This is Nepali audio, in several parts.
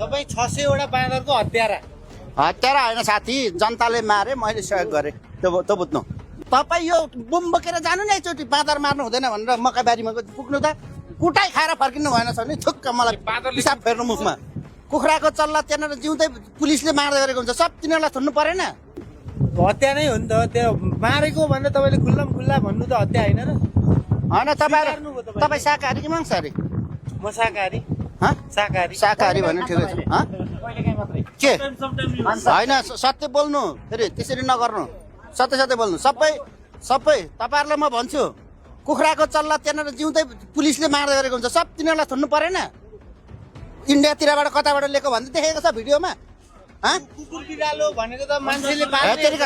तपाईँ 600 वटा बाँदरको हत्यारा होइन साथी, जनताले मारे, मैले सहयोग गरेँ। त्यो बुझ्नु। तपाईँ यो बुम बोकेर जानु नि एकचोटि, बाँदर मार्नु हुँदैन भनेर मकैबारीमा पुग्नु त कुटाइ खाएर फर्किनु भएन छ नि। थुक्क मलाई पिसाब फेर्नु मुखमा। कुखुराको चल्ला त्यहाँनिर जिउँदै पुलिसले मार्दै गरेको हुन्छ, सब तिनीहरूलाई थुन्नु परेन? हत्या नै हो नि त। त्यो मारेको भनेर तपाईँले खुल्ला भन्नु त हत्या होइन र? होइन, तपाईँ शाकाहारी कि मांसाहारी? म शाकाहारी। शाकाहारी भने ठिकै छ। के होइन, सत्य बोल्नु, फेरि त्यसरी नगर्नु, सत्य बोल्नु। सबै तपाईँहरूलाई म भन्छु, कुखुराको चल्ला त्यहाँनिर जिउँदै पुलिसले मार्दै गरेको हुन्छ, सब तिनीहरूलाई थुन्नु परेन? इन्डियातिरबाट कताबाट लिएको भन्दै देखेको छ भिडियोमा। कुकुर बिरालो भनेको त मान्छेले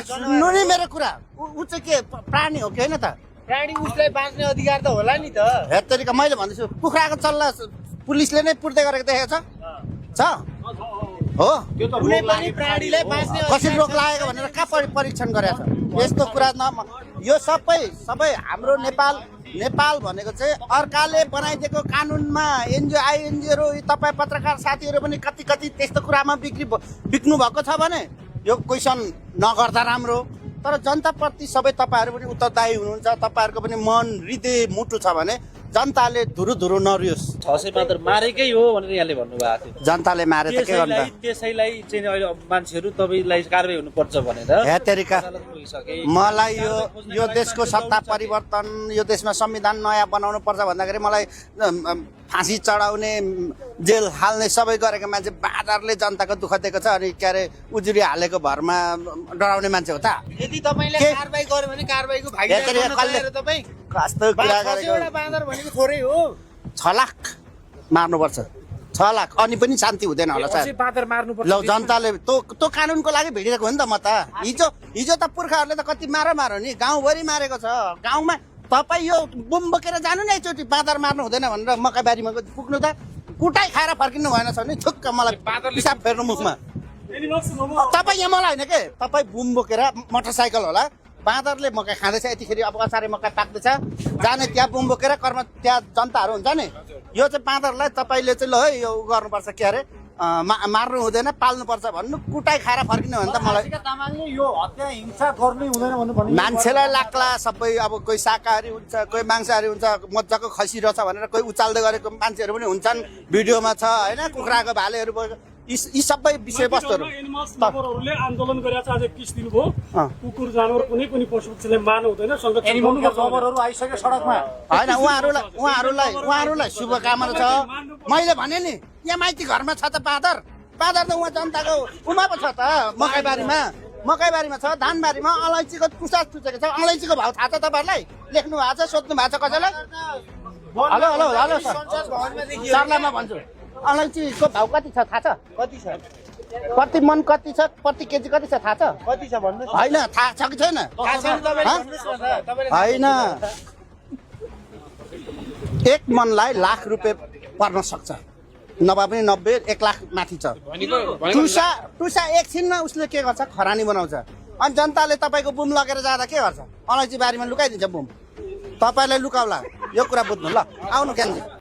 सुन्नु नि मेरो कुरा। ऊ चाहिँ के प्राणी हो कि होइन त? प्राणी, उसलाई बाँच्ने अधिकार त होला नि त। हेतरिका मैले भन्दैछु, कुखुराको चल्ला पुलिसले नै पुर्दै गरेको देखेको छ? हो, कुनै पनि प्राणीलाई बाँच्ने कसरी रोक लागेको भनेर कहाँ परीक्षण गरेको छ? यस्तो कुरा यो सबै हाम्रो नेपाल भनेको चाहिँ अर्काले बनाइदिएको कानुनमा एनजिओहरू, तपाईँ पत्रकार साथीहरू पनि कति त्यस्तो कुरामा बिक्नु भएको छ भने यो क्वेसन नगर्दा राम्रो। तर जनताप्रति सबै तपाईँहरू पनि उत्तरदायी हुनुहुन्छ। तपाईँहरूको पनि मन, हृदय, मुटु छ भने जनताले धुरु नरियोस्। 600 बाँदर मारेकै हो भनेर यहाँले भन्नुभएको थियो। जनताले मारे त के गर्नु? त्यसैलाई चाहिँ अहिले मान्छेहरू तपाईँलाई कारबाही हुनुपर्छ भनेर हेतरिका मलाई यो देशको सत्ता परिवर्तन, यो देशमा संविधान नयाँ बनाउनु पर्छ भन्दाखेरि मलाई फाँसी चढाउने, जेल हाल्ने सबै गरेको मान्छे बाँदरले जनताको दुःख दिएको छ। अनि के अरे उजुरी हालेको भरमा डराउने मान्छे हो त? यदि तपाईँले कारबाही गर्यो भने कारबाहीको भागीदार तपाईँ कस्तो कुरा गरेको? 600 वटा बाँदर भनेको थोरै हो। 6 लाख मार्नुपर्छ, 6 लाख, अनि पनि शान्ति हुँदैन होला सायद। बाँदर मार्नुपर्छ। ल, जनताले त्यो कानुनको लागि भिडिएको हो नि त। म त हिजो त पुर्खाहरूले त कति मार नि, गाउँभरि मारेको छ। गाउँमा तपाईँ यो बुम बोकेर जानु नि एकचोटि, बाँदर मार्नु हुँदैन भनेर मकैबारीमा पुग्नु त कुटाइ खाएर फर्किनु भएन छ नि। थुक्क मलाई पिसाब फेर्नु मुखमा। तपाईँ यहाँ मलाई होइन के, तपाईँ बुम बोकेर मोटरसाइकल होला, बाँदरले मकै खाँदैछ, यतिखेर अब अचारे मकै पाक्दैछ, जाने त्यहाँ बुम बोकेर कर्म त्यहाँ जनताहरू हुन्छ नि। यो चाहिँ बाँदरलाई तपाईँले चाहिँ ल है यो गर्नुपर्छ, के अरे मार्नु हुँदैन, पाल्नुपर्छ भन्नु, कुटाइ खाएर फर्किनु भने त मलाई यो हत्या हिंसा गर्नै हुँदैन भन्नु। मान्छेलाई लाग्ला सबै। अब कोही शाकाहारी हुन्छ, कोही मांसाहारी हुन्छ, मजाको खसिरहेछ भनेर कोही उचाल्दै गरेको मान्छेहरू पनि हुन्छन्, भिडियोमा छ होइन। कुखुराको भालेहरू यी सबै विषयवस्तुहरू आन्दोलन गरेर आज 20 दिन भयो। कुकुर जानवर कुनै पनि पशु पक्षीलाई मार्नु हुँदैन, खबरहरू आइसक्यो सडकमा। होइन, उहाँहरूलाई शुभकामना छ। मैले भने नि, यहाँ माइती घरमा छ त बाँदर त उहाँ जनताको उमा पो छ त। मकैबारीमा छ, धानबारीमा अलैँचीको टुसा टुचेको छ। अलैँचीको भाउ थाहा छ तपाईँहरूलाई? लेख्नु भएको छ, सोध्नु भएको छ कसैलाई? हेलो सरलाई म भन्छु, अलैँचीको भाउ कति छ थाहा छ? कति छ? प्रति मन कति छ, प्रति केजी कति छ थाहा छ? कति छ भन्नुहोस्? होइन, थाहा छ कि छैन? होइन, 1 मनलाई लाख रुपियाँ पर्न सक्छ, नभए पनि 90-1 लाख माथि छ। टुसा एकछिनमा उसले के गर्छ, खरानी बनाउँछ। अनि जनताले तपाईँको बुम लगेर जाँदा के गर्छ? अलैँची बारीमा लुकाइदिन्छ बुम। तपाईँलाई लुकाउला, यो कुरा बुझ्नु ल। आउनु क्यान्जी।